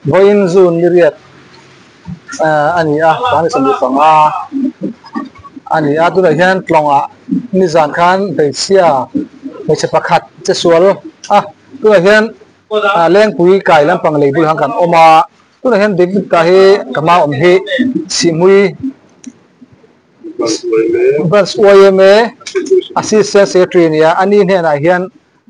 Vawiin June ni riat a ni a, sangni 75 a ni a, tunah hian tlawngah nizan khan hmeichhia hmeichhe pakhat che sual a, tunah hian lengpui kai lampang lei bulah kan awm a, tunah hian David ta hi ka hma awm hi Sihhmui Branch yma Assistant Secretary a ni a, ani hnenah hian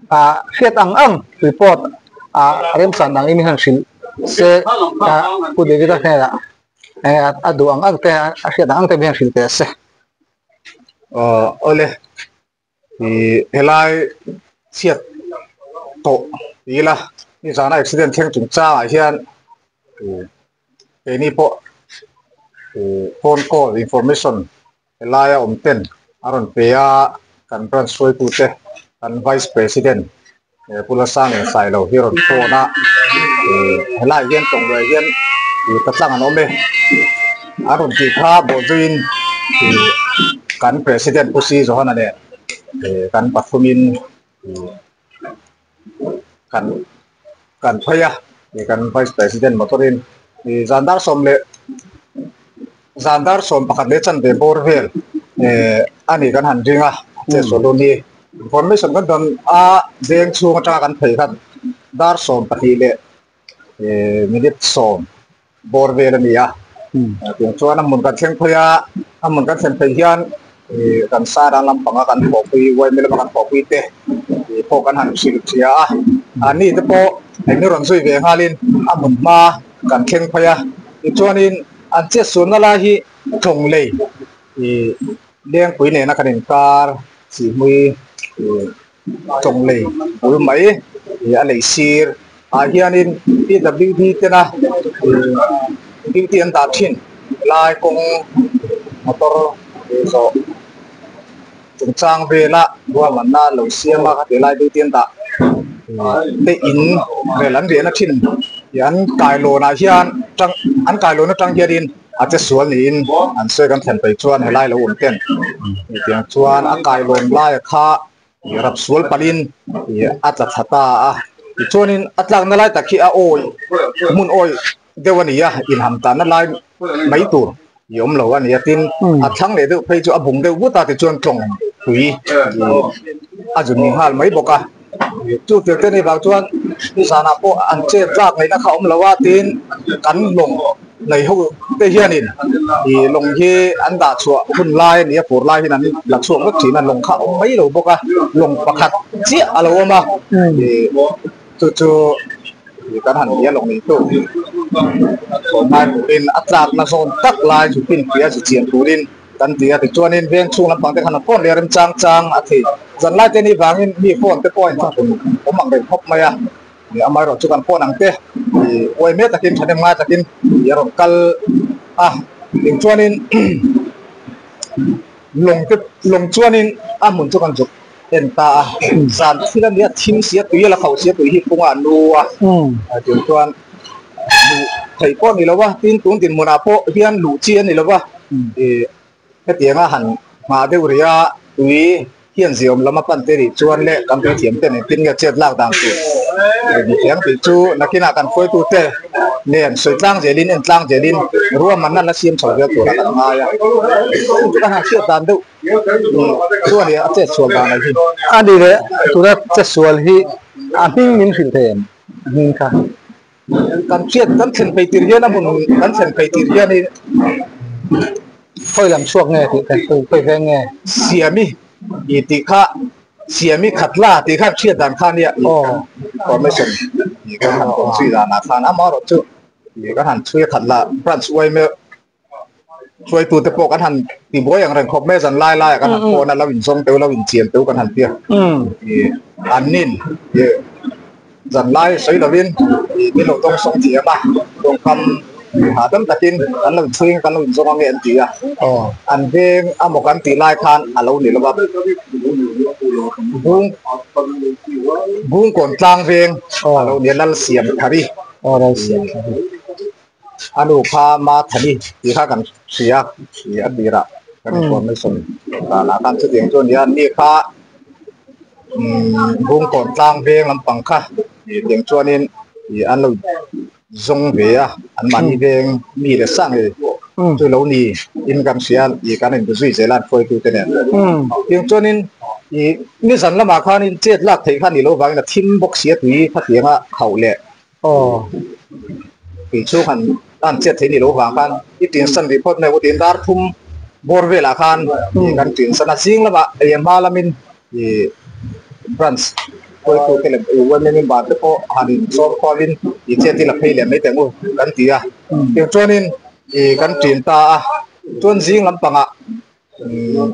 Ah hriat ang ang report ah remchan ang in hian hrilh se ah Pu David-a hnenah eng a duh ang ang te a hriat ang ang te hian hrilh teh se. Aw awle ih helai chhiat tawh ti ila nizana accident thleng chung changah hian ih keini pawh ih phone call information Helaia awm ten a rawn pe a, kan branch hruaitute kan Vice President Pu Lasang in Sailo hi a rawn phone a, helaiah hian tawngruai hian ka tlang an awm e a rawn tih kha bawhzuiin kan President Pu Si Johana nen kan pathumin kan kan phei a kan vice president motor in ih zan dar sawm leh zan dar sawm pakhat leh chanve bawr vel eh ani kan han ring a che sawlun hi information kan dawn a veng chhung atanga kan phei khan dar 12 leh eh minute 10 bawr vel a ni a tiang chuan a hmun kan thleng phei a a hmun kan thlen phei hian ih kan sara lampanga kan thawhpui uaimi lama kan thawhpui te ih pawh kan han hrilh ṭhia a a ni te pawh eng ni rawn zui ve nghalin a hmun hma kan thleng phei a tichuanin an chetsualna lai hi tlawng lei ih lengpui nena kan inkar chihmui ih Tlawng lei bul mai ih a lei sir ah hianin PWD tena ih duty an dah thin lai kawng motor ih zawh chungchang vela ruahmanna lo siam a khati lai duty an dah ih te in rel an riahna thin ih an kailawn ah hian tang an kailawn atang hianin a che sual niin an sawi kan thlen phei chuan helai lo awm ten tiang chuan a kailawn laia kha ih rap sual palhin ih a tla thla ta a tichuanin a tlakna lai tak hi a awi hmun awi deuh a ni a inham tanna lai mai tur ih awm lo a ni a tin a thlang leh deuh phei chu a bung deuh vut a tichuan tlawng tui ih a zun nghal mai bawk a chu tir te ni vang chuan nizanah pawh an chet tlak ngaihna kha a awm lo a tin kan lawng nei ho te hianin ih lawng hi an dah chhuah hun lai a ni a fur lai hian an la chhuak vek thin a lawng kha a awm mai lo bawk a lawng pakhat chiah a lo awm a ih chu chu ih kan han ti a lawng neitu ngai turin a tlakna zawn tak lai zu finfiah zu chian turin. Kan ti a, tichuanin veng chhung lampang te khan an phone leh a rem chang chang a thei. Zan lai te ni vangin mi phone te pawh a inthahun awm ang reng khawp mai a, ih amaherawh chu kan phone ang te ih uai mek takin thahnem ngai takin ih a rawn kal a, tichuanin lawng te lawng chuanin a hmun chu kan zuk en ta a, zan thil a nia thim si a tui a la khauh si a tui hi punga a nu a, tichuan luh theih pawh a ni lo va, tin tun dinhmunah pawh hian luh chi a ni lo va, ih hetianga han nghah deuh rih a tui hian ziawm lam a pan te rih chuan leh kan tui thiam te nen tin nge chet lak dan tur ni thiam tih chu nakinah kan hruaitute nen sawi tlang zelin en tlang zelin ruahmanna la siam chho zel turah kan ngai a, chung chu ka han hriat dan deuh chu a ni a chet sual dan a hi. A ni leh tuna chet sual hi a hming min hrilh thei em? Hming kha. Kan hriat kan thlen phei tir hian a hmun kan thlen phei tir hian in khawi lam chhuak nge tih te khawi veng nge? Siami i tih kha Siami khatla tih khan hriat dan kha nia i kan information i kan han tawn zui danah khan amaherawh chu i kan han chhui khatla branch uaime Hruaitute pawh kan han ti buai ang reng khawp mai a, zan lai laiah kan han phone a, lo inzawng teuh, lo inchian teuh kan han ti a. Ih an nin ih zan lai sawi lovin ih min lo dawng sawng thiam a, tawngkam hahdam takin kan lo inchhuing kan lo inzawng ange an ti a. An veng amaw kan tih lai khan a lo ni lova, bung bungkawn tlang veng a lo ni a, Lalsiamthari. Aw Lalsiamthari. A nu kha Ma Thani tih kha kan hria ih a tirah kan information danah khan chutiang chu a ni a, ni kha umm Bungkawn tlang veng lampang kha ih tiang chuanin ih an lo Zawng ve a, an mahni veng mi leh sa ngei chu lo ni in kan hria ih kan inbe zui zel a an hruaitute nen. Tiang chuanin ih nizan lamah khanin chet lak theih kha a nih loh vangin a thim bawk si a tui khatianga khauh leh tui chhung han an chet theih nih loh vang khan i tinsan rih phawt mai u tiin dar thum bawr velah khan ih kan tinsan a zing lamah ei a hma lamin ih branch hruaitute leh yma member te pawh han in sawm khualin ih chet hi la phei leh mai teh ang u kan ti a tichuanin ih kan ṭin ta a chuan zing lampangah umm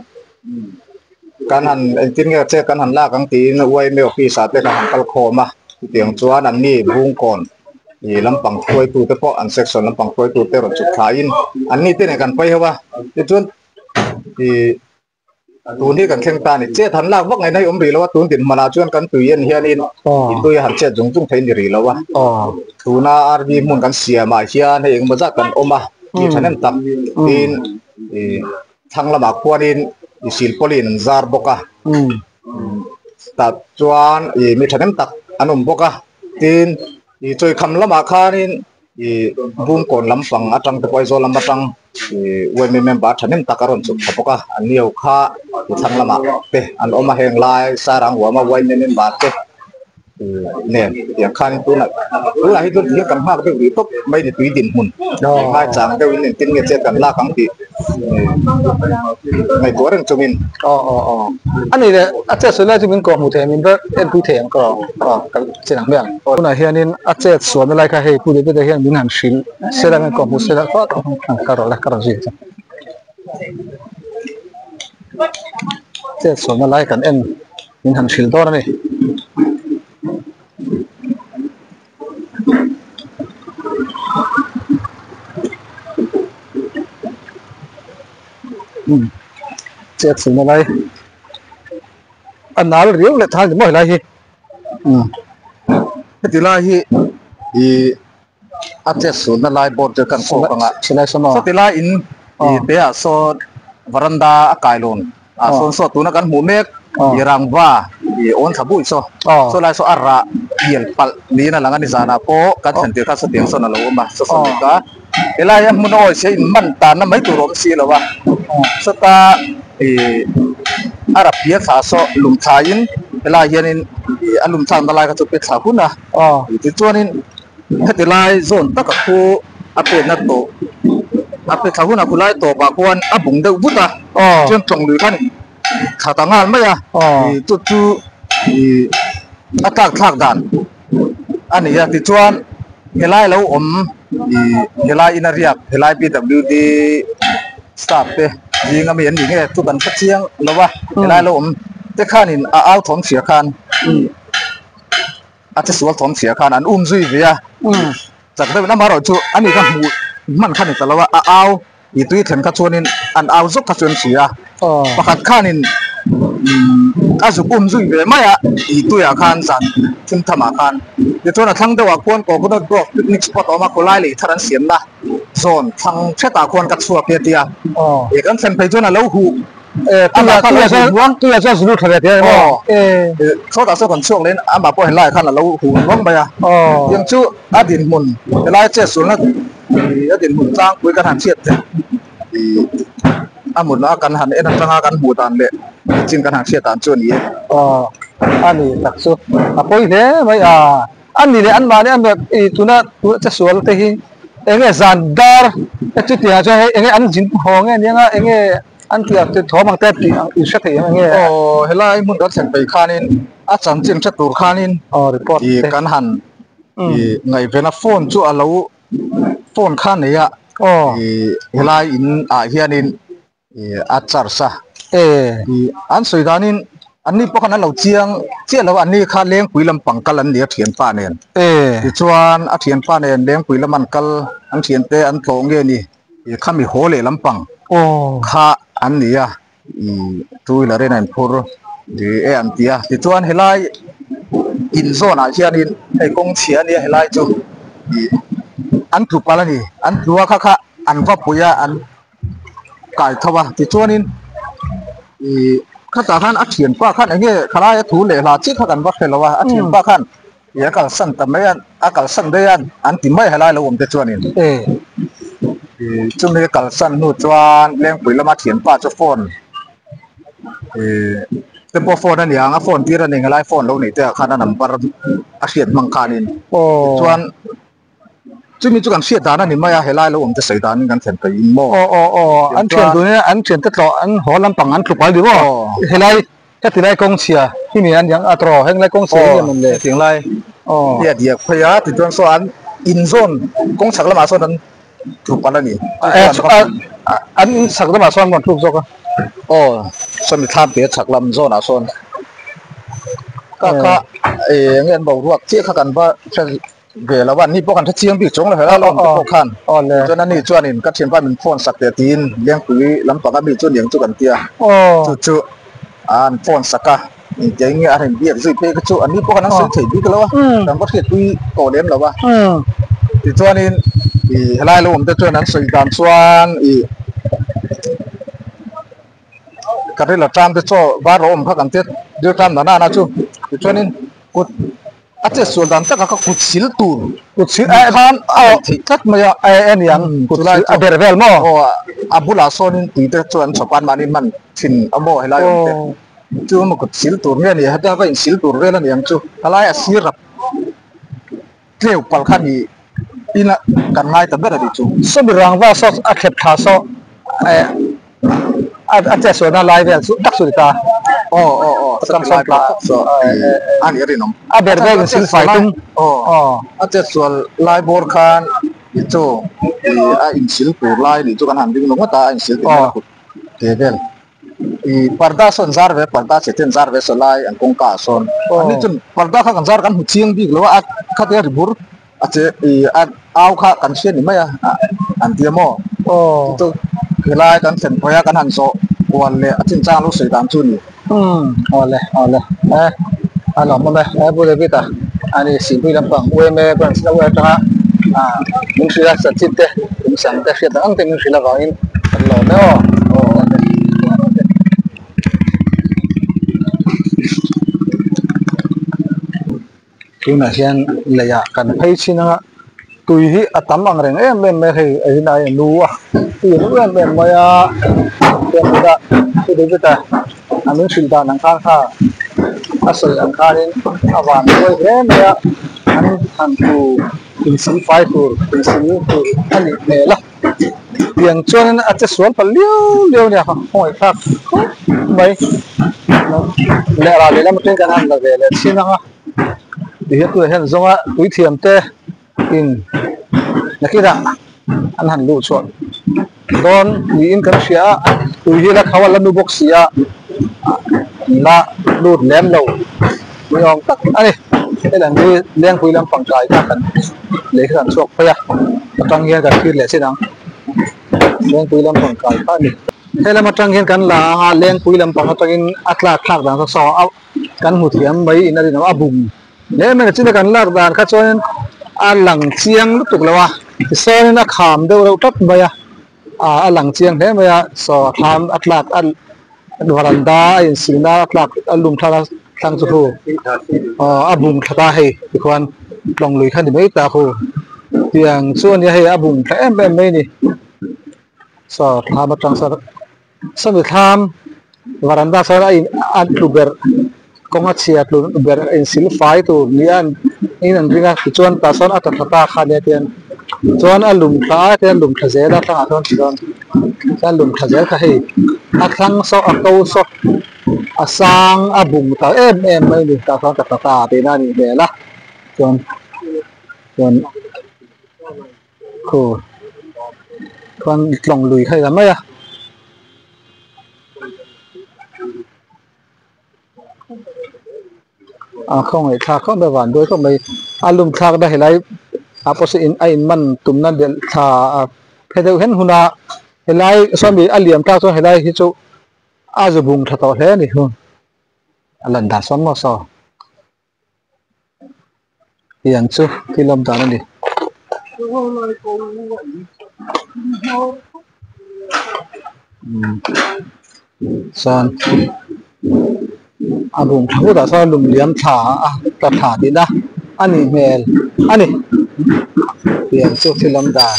kan han engtin nge chet kan han lak ang tiin yma office ah te kan han kal khawm a chutiang chuan an ni bungkawn ih lampang hruaitute pawh an section lampang hruaitute rawn chhuk thlaiin an ni te nen kan pai ho a tichuan ih. Tun hi kan thleng ta a ni. Chet han lak vak ngaihna hi awm rih lo a, tun dinhmunah chuan kan tui en hianin intui a han chet zung zung thei ni rih lo a. Tuna RV hmun kan siamah hian hei engemaw zat kan awm a, mi thahnem tak tin ih thlang lamah khuanin ih silpawlin an zar bawk a. Tah chuan ih mi thahnem tak an awm bawk a, tin ih chawikham lamah khanin Ih Bungkawn lampang atang te pawh Aizawl lam atang ih yma member thahnem tak a rawn chhuk thla bawk a, an nio kha i thlang lamah te an awm a, heng lai Sarang huama yma member te ih nen tiang khanin tunah tunah hi chuan tihian kan nghak deuh rih tawp mai ni tui dinhmun ih ngaichang deuhin engtin nge chet kan lak ang tih ih ngaihtuah reng chungin. Aw aw aw a ni leh a chet sawi lai chu min kawh hmuh thei ang min ber enpui thei ang ka aw ka chin ang hmiang. Tunah hianin a chet sualna lai kha hei Pu David-a hian min han hrilh sela min kawhhmuh sela phawt ang ka rawh le ka rawn zui ang che. Chet sualna lai kan en min han hrilh dawn a ni. Chet sualna lai a nal riau leh thal ni maw helai hi. Heti lai hi ih a chet sualna lai board chu kan kawk ang a sawti lai in ih te ah sawn varanda a kai lawn ah sawn saw tuna kan hmuh mek ih rangva ih awn thla bui saw saw lai saw a rah pial palh niin a lang a ni zanah pawh kan thlen tir kha sawtiang sawn a lo awm a saw saw mek a helai a hmun a awi se in man tanna mai tur a awm si lo a sawta Ih a rap pial thla saw lum thlaiin helai hianin ih a lum thlakna lai kha chu pe thla hun a tichuanin heti lai zawn taka khu a petna tawh a pe thla hun a khulai tawpah khuan a bung deuh vut a chuan tlawng lui khan thla ta nghal mai a ih chu chu ih a tlak thlak dan a ni a tichuan helai lo awm ih helai in a riak helai P W D staff te zing ami an ni nge chu kan hre chiang lo a helai lo awm te khanin a au thawm chhia khan a che sual thawm chhia khan an um zui ve a chak deuhin amaherawhchu ani kha hmuh hman kha ni ta lo a a au. Ih tui thlen kha chuanin an au zawk kha chu an hria a, pakhat khanin a zuk um zui ve mai a, ih tuiah khan zan thim thamah khan tichuan a thlang deuhah khuan Coconut Grove picnic spot a awm a, khawlai lei thar an siamna zawn thlang hretah khuan ka chhuak e tia ih kan thlen phei chuan a lo huh amah kha a lo huh hnuang sawtah sawn kan chhuak leh in amah pawh helaiah khan a lo huh hnuang mai a, tiang chu a dinhmun helai chetsulna. Ih a dinhmun tlangpui kan han chhiat theih ih a hmun a kan han en atanga kan hmuh dan leh chin kan han hriat dan chu a ni e. Aw a ni tak chu a pawi hle mai a a ni leh anmahni an ih tuna tuna che sual te hi eng nge zan dar te chu tih ah chuan hei eng nge an zin haw nge nia eng nge an tih ang te thawm ang te tih ang in hre thei ang eng nge. Aw helai hmun kan thlen peih khanin a chanchin hre tur khanin aw report ih kan han. Ih ngaihvena phone chu a lo phone kha nei a ih helai in ah hianin ih a charge a ih an sawi danin an ni pawh khan an lo chiang chiah lo a an ni kha lengpui lampang kal an ni a thianpa nen tichuan a thianpa nen lengpui lam an kal an thiante an tlawh nge ni ih khami haw leh lampang kha an ni a. Ih two wheeler in a inphur ih e an ti a tichuan helai in zawn ah hianin hei kawng chhia ania helai chu ih an tlu palh a ni an tlu a kha kha an va pui a an kai tho a tichuanin ih khatah khan a thianpa khan eng nge khalai a thu leh hla chiah kha kan va hre lo a a thianpa khan. I a kalsan ta mai a, a kalsan daih a an ti mai helai lo awm te chuanin. I chumi kalsan hnu chuan Lengpui lama thianpa chu phone i te pawh phone a niang a phone tir a ni helai phone lo neih te ah khan a number a hriat hmang khanin tichuan Chumi chu kan hriat dan a ni mai a, helai lo awm te sawi danin kan thlen peih in maw? Aw aw aw, an thian dunin an thian te tlawh an haw lampang an tlu pal dih maw? Helai heti lai kawng chhia hi mi an niang a tawh heng lai kawng chhia hi nia mawn le? Hetiang lai hi a diak phei a, tichuan saw an in zawn kawng chhak lamah sawn an tlu palh a ni. An in chhak lamah sawn an rawn tluk zawk a. Aw, sawmi thlam te chhak lam zawnah sawn ka kha eng nge an boruak chiah kha kan va hre Ve lo a, ni pawh kan hre chiang bik chuang lo hela lawm te pawh khan. Tichuan ani chuanin ka thianpa min phone sak teh tiin Lengpui lampang a mi chu niang chu kan tia. Chu chu an phone sak a, engtia nge a rawn biak zui phei kha chu ani pawh khan an sawi thei bik lo a, kan va hriatpui tawh lem lo a. Tichuanin ih helai lo awm te chuan an sawi dan chuan ih ka ril a ṭam te chaw var rawh awm kha kan tia dil ṭam dan a chu. Tichuanin kut. A chet sual dan takah ka kut sil tur kut sil eh khan a rawn theih tlat mai a. Eh a niang kut sil a ber vel maw? Aw a bulah sawnin tui te chuan an chhawp a mahni hman thin a maw helai awm te chu maw kut sil tur nge ni heta va insil tur vel a niang chu helai a sir rap tleu palh kha ni ina kan ngai ta ber a ni chu. Sawmi rangva saw a thlep thla saw eh a chet sualna lai vel chu tak chu ni ta. Aw aw aw Atang sawn tla a ni a rinawm. A ber vel in sil fai tum. Aw a chet sual lai bawr khan i chu i a insil tur lai nih chu kan han ring lo ngawt a a insil tih hmel a kut te vel i parda sawn zar ve parda chhe ten zar ve saw lai an kawngka ah sawn ani chuan parda kha kan zar kan hmu chiang bik lo a khatia ri bur A che i a au kha kan hria ni mai a an ti a maw? Aw. Chu helai kan thlen phei a kan han zawh kual leh a chinchang lo sawi dan chu ni. Umm awle awle e a lawm awm e he Pu David a ani Sihpui lampang UMA branch na uai atanga ah min hrilh a chanchin te kum sang te hriat ang ang te min hrilh avangin kan lawm e aw. Tunah hian leiah kan phei chin anga tui hi a tam ang reng em em mai a hei a inah hian nu a tui a nu em em mai a chuan tunah pu David a a min hrilh dan ang khan kha a sawi ang khanin a van buai hle mai a an han tu insil fai tur insil tur a nih hmel a tiang chuanin a che sual palh liau liau a nia khawngaih thlak khawp mai leh ral lehlam atangin kan han la ve leh thin ang a tihian tunah hian zawnga puithiam te in nakinah an han luh chhuah dawn niin kan hria a tui hi la kho a la nu bawk si a an la lut lem lo ni awm tak a ni helam hi lengpui lampang kai kha kan lei kha kan chhuak phei a atang hian kan thlir leh chin ang lengpui lampang kai kha a ni helam atang hian kan la ang a lengpui lampang atangin a tlak thlak dan kha saw a kan hmu thiam mai in a rinawm a bum hle mai a china kan lak dan kha chuanin a lang chiang lutuk lo a tisawn a kham deuh reuh tlat mai a ah a lang chiang hle mai a saw a thlam a tlak a varanda a insilna a tlak a lum thlak a thlang chu khu aw a bum thla ta hei tikhuan tlawng lui kha ni mai ta khu tiang chu a nia hei a bum thla em em mai a ni saw thlam atang sawn sawmi thlam varanda sawn a in a tlu berh kawng a chhia tlu berh a insil fai tur nia in an ring a tichuan tah sawn a tla thla ta kha nia tian chuan a lum thla a tian lum thla zel a thlangah chuan tichuan chuan lum thla zel kha hei a thlang saw a ko saw a sang a bung ta em em mai a ni tah chuan tla thla ta tihna a nih hmel a chuan chuan khu chuan tlawng lui kha a ni ta mai a. A khawngaih thlak khawp mai van duai khawp mai a lum thlak na helai ah pawh saw in a in man tum na delh thla a phe deuh hen hun a helai sawmi a liam tlak chuan helai hi chu a zu bung tha tawh hle a ni hun a lan dan sawn maw saw. Tiang chu thil awm dan a ni. Chuan a bung thla vutah chuan lum liam thla a tla thla tihna a. a nih hmel a ni tiang chu thil awm dan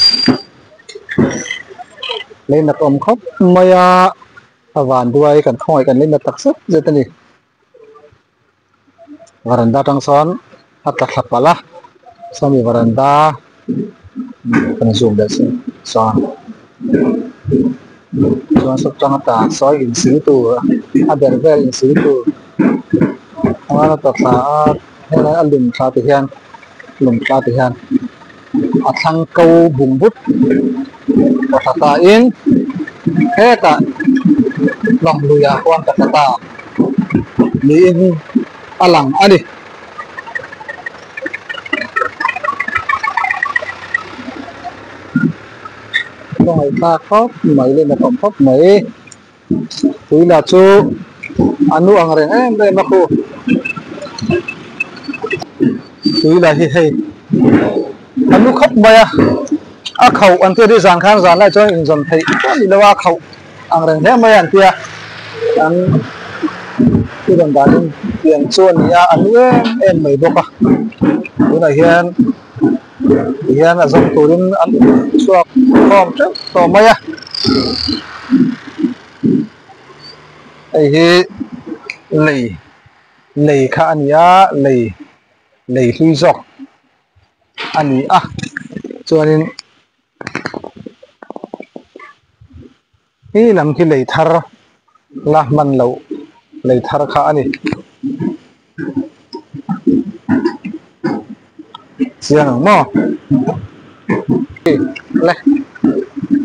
lei nat awm khawp mai a a van duai kan khawngaih kan lei nat tak zet zet a ni varanda atang sawn a tla thla palh a sawmi varanda kan zoom leh sin chuan chuan sawt tang ata sawi insil tur a ber vel insil tur a tla thla a helai a lum thla te hian lum thla te hian a thlang ko bung but a tla ta in hetah lawng lui ah khuan ka tla ta niin a lang a ni. Kawngaihthlak khawp mai leh natawm khawp mai tui lah chu a nu ang reng em em a khu tui lah hi hei a nu khawp mai a a khauh an tia zan khan zan lai chuan inzawn theih pawh a ni lo a a khauh ang reng hle mai a an tia an thu rawn danin tiang chu a ni a a nu em em mai bawk a tunah hian tihian a zawng turin an chhuak khawm teuh tawh mai a hei hi lei lei kha a ni a lei lei hlui zawk a ni a chuanin Hi lam khi lei thar la hman loh lei thar kha a ni. Chiang ang maw? Le.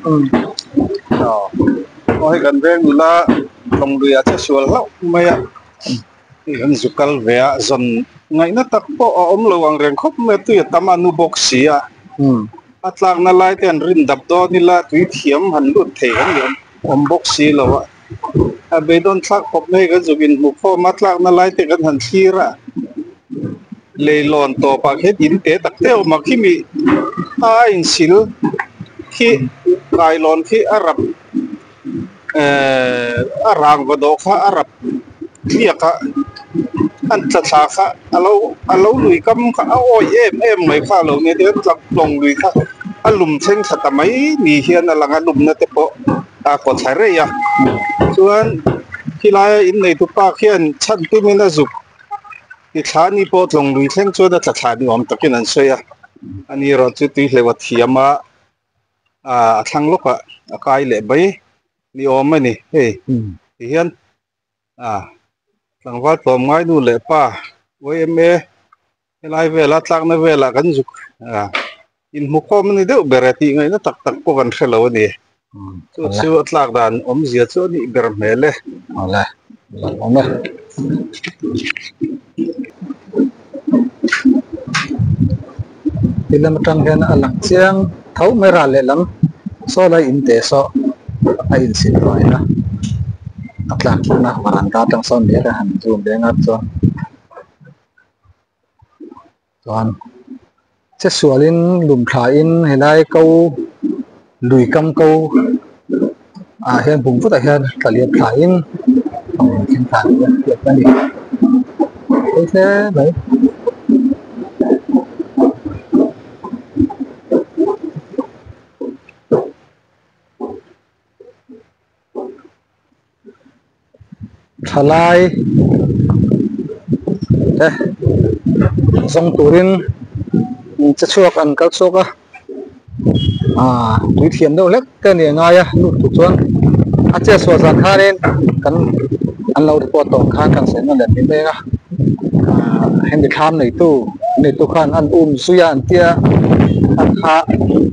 Umm. Aw. Aw hei kan veng nula lawng lui ah che sual hlauh mai a. Hei kan zu kal ve a zawn ngaihna tak pawh a awm lo ang reng khawp mai a tui a tam a nu bawk si a. A tlakna lai te an rin dap dawn ila tui thiam han lut thei kan ni awm bawk si lo a, a beidawn thlak khawp mai kan zuk inhmu khawm a tlakna lai te kan han thlir a, leilawn tawpah khian in te tak te a awm a khimi a insil khi kailawn khi a rap ehh a rangva dawh kha a rap tliak a an tla thla kha a lo a lo lui kam kha a awi em em mai kha a lo nia tichuan tla tlawng lui kha a lum thleng thla ta mai ni hian a lang a lumna te pawh a kaw thla rei a chuan khilai a innei tupa khian chhan tumin a zuk ti thla ni pawh tlawng lui thleng chuan a tla thla ni awm takin an sawi a ani erawh chu tui hleuh a thiam a. A thlang lawkah a kai leh mai ni awm a ni hei ti hian a tlangval tlawm ngai nu leh pa yma helai vela tlakna velah kan zuk a inhmu khawm a ni deuh ber e tih ngaihna tak tak pawh kan hre lo a ni chu chu a tlak dan awmzia chu a nih ber hmel e. Awle awm e. Ti lam atang hian a lang chiang tho mai ral lehlam saw lai in teh saw a insil ruai a a tlak na varanda atang sawn leh a han zoom leng a chuan chuan che sualin lum thlain helai ko lui kam ko ah hian bung vutah hian tla liam thlain a rawn thleng thla ni a hriat a ni pawi hle mai. Thalai te zawng turin che chhuak an kal chhuak a aaa tui thiam deuh hlek te a ni a ngai a lut tur chuan a chet chhuah zan khanin kan an lo report tawh ang khan kan sawi nawn leh mai mai a aaa hemi thlam neitu neitu khan an um zui a an tia a kha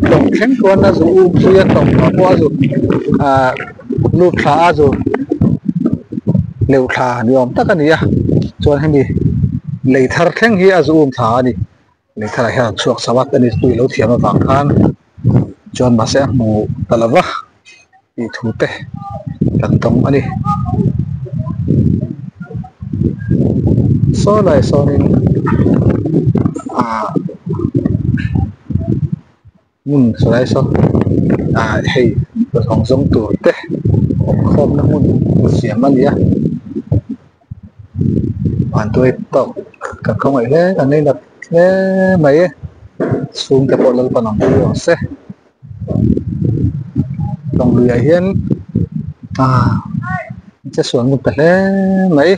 tawng thleng chuan a zu um zui a tawng ah pawh a zu aaa. Lut thla a chu leuh thla ni awm tak a ni a chuan hemi lei thar thleng hi a zu um thla a ni lei thar ah hian an chhuak chho a ani tui lo thiam avang khan chuan mahse a hmu ta lo va tih thu te kan tawng a ni saw lai sawnin ahh. Hmun saw lai saw ah hei zawng zawng tur te awm khawmna hmun siam a ni a vanduai tawk. Kan khawngaih hle kan nei nat hle mai chhungte pawh Lalpan ang pui rawh se. Lawng luiah hian ah che sual ngut ta hle mai.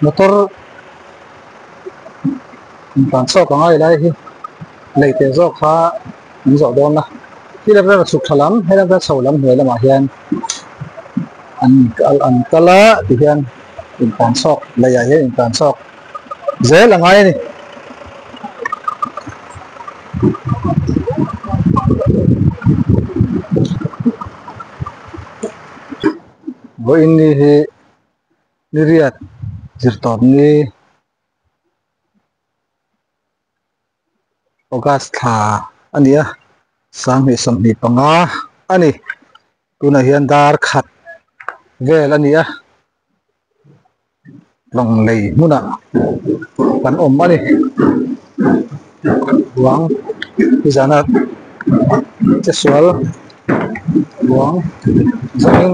Motor intlan chhuak ang a helai hi lei teh zawk kha an zawh dawn a khi lam vel a chhuk tha lam helai vel chho lam hnuai lamah hian an kal an kal a tihian intlan chhuak leiah hian intlan chhuak zel a ngai a ni. Vawiin ni hi ni riat zirtawp ni August thla a ni a sanghnih 25 a ni tunah hian dar khat vel a ni a. Lawng lei hmunah kan awm a ni. Ruang nizana che sual ruang zawngin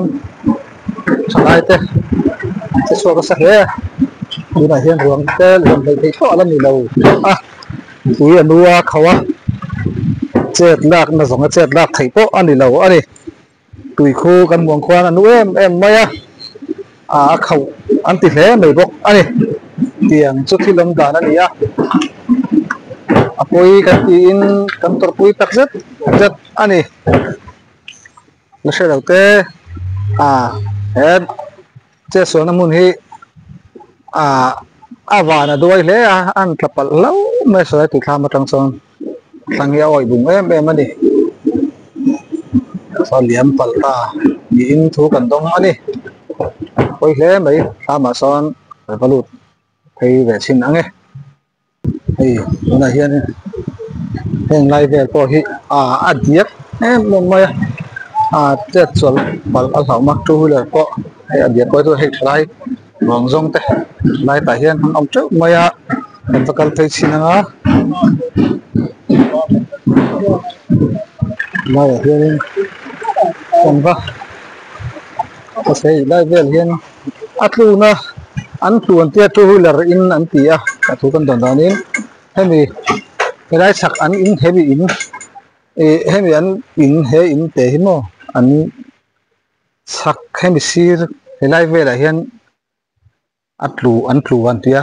thalai te an che chhuak nasa hle a. Tunah hian ruang te rawn hleih theih tawh a la ni lo a, tui a nu a kho a, chet lakna zawnga chet lak theih pawh a ni lo a ni. Tui khu kan muang khuan a nu em em mai a, a khauh an ti hle mai bawk a ni. Tiang chu thil awm dan a ni a, a pawi kan tiin kan tawrhpui tak zet zet a ni. La hre lo te a he chetsualna hmun hi a a van a duai hle a, a han tla palh hlauh mai a sawi tih thlam atang chuan. Thlang hi a awih bung em em a ni. Saw liam palh ta niin thu kan dawng a ni. Pawi hle mai thlamah sawn kan va lut phei ve chhin ang e. Hei tunah hian heng lai vel pawh hi ah a diak em em mai a. Ah chet sual palh a hlauhna two wheeler pawh hei a diak pawh chu hei thalai ruang zawng te lai tah hian an awm teuh mai a kan va kal phei chhin ang a laiah hianin kan va hei lai vel hian a tluna an tluan tia two wheeler in an ti a a thu kan dawn danin hemi helai chhak an in hemi in ih hemi an in he in te hi maw an. Chhak hemi sir helai velah hian a tlu an tlu an ti a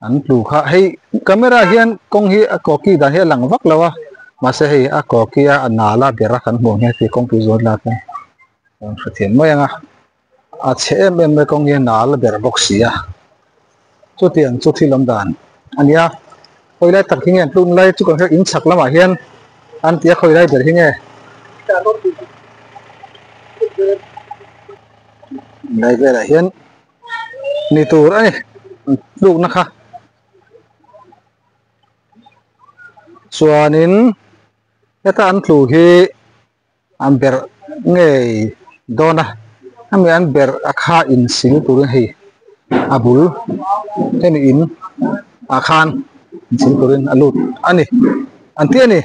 an tlu kha hei camera hian kawng hi a kawki dan hi a lang vak lo a mahse hei a kawki a a nal a ber a kan hmuh ang hian heti kawngpui zawn lak hian kan hre thiam mai ang a a chhe em em mai kawng hi a nal a ber bawk si a chutiang chu thil awm dan a ni a khawi lai tak hi nge an tluk lai chu kan hria in chhak lamah hian an ti a khawi lai ber hi nge lai velah hian ni tur a ni tlukna kha chuanin heta an tlu hi an berh ngei dawn a hemi an berh a kha insil turin hei a bul hemi in ah khan insil turin a lut a ni an ti a ni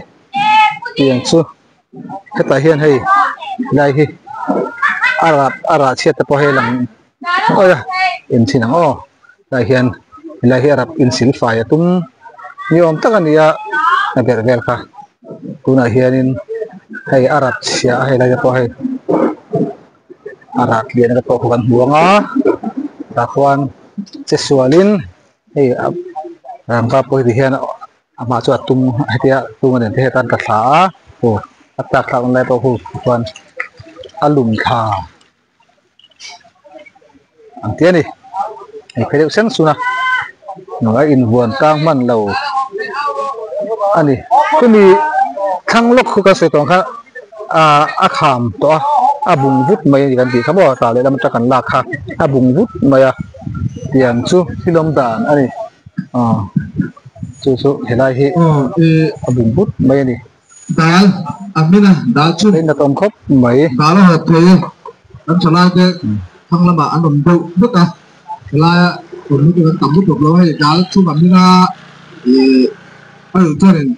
tiang chu hetah hian hei lai hi a rah a rah chhiat te pawh hei lang awi a inchhin ang aw tlai hian helai hi a rap insil fai a tum ni awm tak a ni a a berh vel kha tunah hianin hei a rap chhia a helai te pawh hei a rah tliahna te pawh kan hmu ang a tah khuan che sualin hei rangva pawh heti hian amah chu a tum hetia tum a nen te hian ka thla a aw a tlak thlak lai pawh khu chuan a lum thla. Ang ti a ni hei phei deuh seng sun a. A inhuan tlang hman lo a ni. Khumi thlang lawk khu kan sawi tawh ang kha ah a kham tawh a, a bung vut mai a ni kan tih kha maw tah leh lam atang kan lak kha a bung vut mai a tiang chu thil awm dan a ni aw chu chu helai hi a bung vut mai a ni. Dal a hmin a, dal chu Hei natawm khawp mai. Dal a hawp thei e. Kan thalai te thlang lamah an awm deuh vek a, helaia awm hi chu kan tam lutuk lo a hei dal chhung a hmin a ih a duh chuanin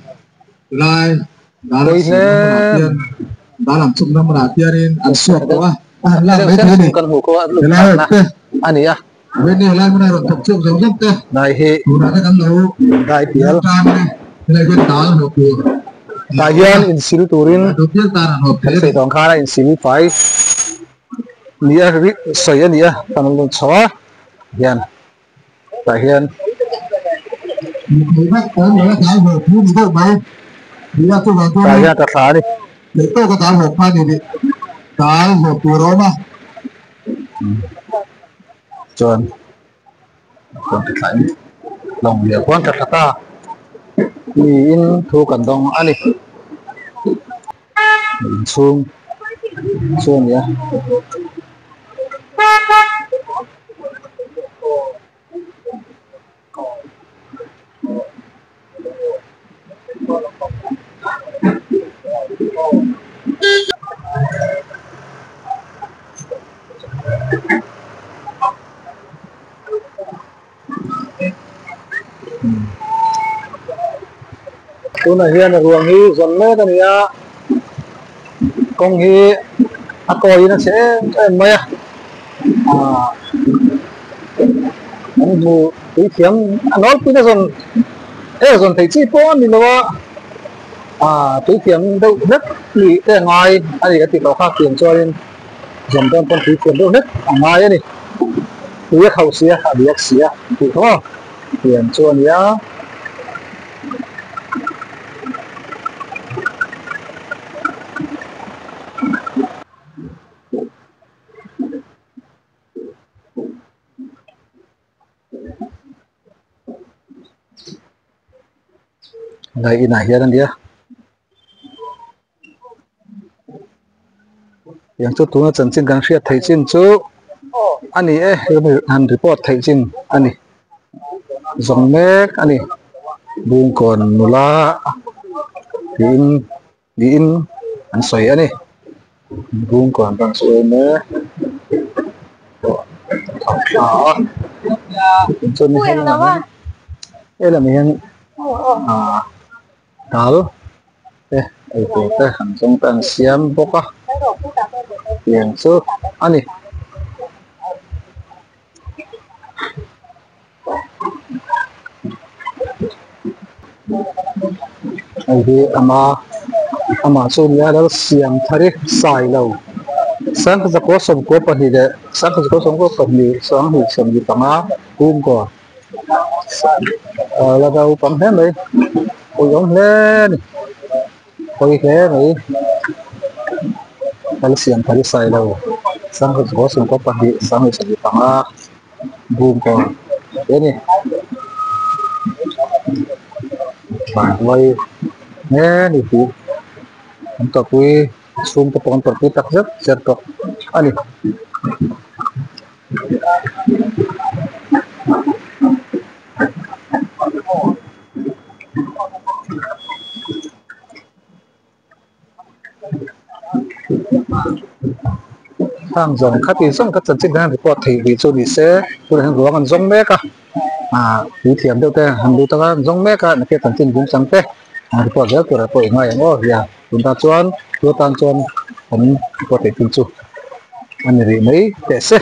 helai dal an siamna hmunah hian dal an chhukna hmunah hianin an suak tawh a, a han lak mai thei a ni. Helai hawp te a ni a. Veni helai hmuna rawn thawk chhuak zawng zawng te Dai hi tunah te kan lo dai pial tan e helai hian dal hmuh tur tah hian insil turin duh pial tan an hawp kan thei a sawi ni. tawng khan a insil fai ni a ri sawi a ni a kan lo chho a hian tah hian Mipui vek awm lo a dal hawp hi ni deuh mai nia chuvang tah chuan hian ka thla a ni. Theih tawka dal hawp kha ni rih dal hawp tur a awm a. Chuan chuan ka thlain lawng lian khuan ka thla ta niin thu kan dawng a ni inchhung chu a ni a. Tunah hian ruang hi zawn mek a ni a, kawng hi a kawiin a chhe em em mai a, aaa an hmu tui thiam a nawlpuiin a zawn e zawn theih chi pawh a ni lo a, aaa tui thiam deuh hlek nih te a ngai a ni ka tih tawh kha tiang chuanin zawn dawn pawn tui thiam deuh hlek a ngai a ni. Tui a khauh si a, a biak si a tih tawh a, tiang chu a nia. Helai inah hian a nia. Tiang chu tuna chanchin kan hriat theih chin chu a ni e han report theih chin a ni zawng mek a ni Bungkawn nula tiin niin an sawi a ni Bungkawn branch awm e a chuan helamah hian ah dal te eitur te an zawng te an siam bawk a tiang chu a ni. Hei hi ama amah chu nia lal siam thar i sai lo sangkhat 1992 leh 1992 2025 Bungkawn. La naupang hle mai ui awm hle a ni pawi hle mai lal siam thar i sai lo 1992 2025 Bungkawn hle a ni vanduai hle a ni tih an tawpui chhungte pawh an tawrhpui tak zet zet bawk a ni. Hang zawng kha tih zawng kha chanchin hian report theih rih chu ni se tunah hian ruang an zawng mek a ah tui thiam deuh te an lut anga an zawng mek a nakih chanchin bung chang te report zel tur ah pawh i ngai ang aw ria tunah chuan tu atan chuan an report theih thil chu a ni rih mai teh se.